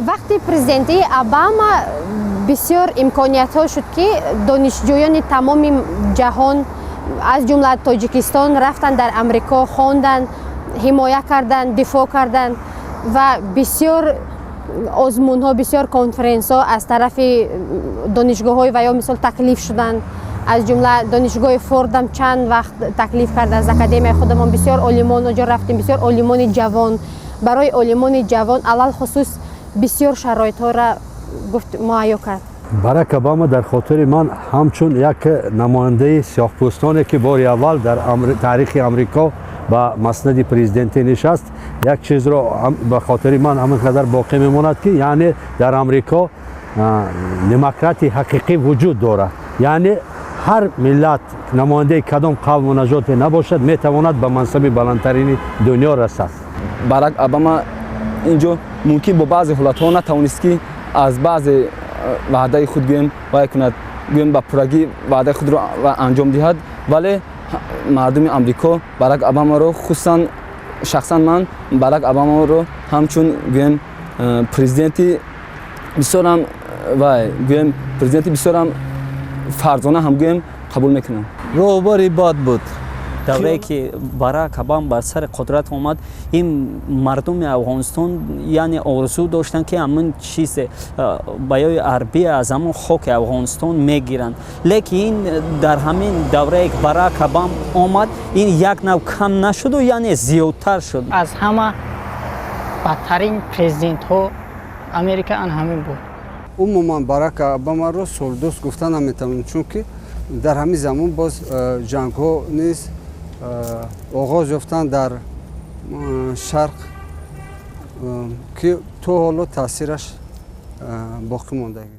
Вақти президентии Обама бисёр имкониятҳо шуд, ки донишҷӯёни тамоми ҷаҳон, аз ҷумла Тоҷикистон, рафтанд, дар Амрико хонданд, ҳимоя карданд, дифоъ карданд ва бисёр озмунҳо, бисёр конференсҳо аз тарафи донишгоҳҳои ва ё мисол таклиф шуданд. Аз ҷумла донишгоҳи Фордам чанд вақт таклиф карда, аз академияи худамон бисёр олимон оҷо рафтем, бисёр олимони ҷавон. Барои олимони ҷавон алалхусус бисёр шароитҳоро гуфт муҳайё кард. Барак Обама дар хотири ман ҳамчун як намояндаи сиёҳпӯстоне, ки бори аввал дар таърихи Амрико ба маснади президентӣ нишаст, як чизро ба хотири ман ҳамин қадар боқӣ мемонад, ки яъне дар Амрико демократии ҳақиқӣ вуҷуд дорад, яъне ҳар миллат, намояндаи кадом қавму нажоде набошад, метавонад ба мансаби баландтарини дунё расад. Барак Обама инҷо мумкин бо баъзе ҳолатҳо натавонист, ки аз баъзе ваъдаи худ, гӯем, вай кунад, гӯем, ба пуррагӣ ваъдаи худро анҷом диҳад, вале мардуми Амрико Барак Обамаро, хусусан шахсан ман Барак Обамаро ҳамчун, гӯем, президенти бисёрам вай, гӯем, президенти бисёрам фарзона ҳам, гӯем, қабул мекунам. Роҳбари бад буд. Даврае ки Барак Обама бар сари қудрат омад, ин мардуми Афғонистон яъне орзу доштанд, ки ҳамин чизе ба ёи арбӣ аз ҳамон хоки Афғонистон мегиранд. Лекин дар ҳамин даврае ки Барак Обама омад, ин як нав кам нашуду, яъне зиёдтар шуд. Аз ҳама бадтарин президентҳо Америка ан ҳамин буд. Умуман Барак Обамаро сулҳдӯст гуфта наметавонем, чунки дар ҳамин замон боз ҷангҳо низ оғоз ёфтанд дар Шарқ, ки то ҳоло таъсираш боқӣ мондагӣ.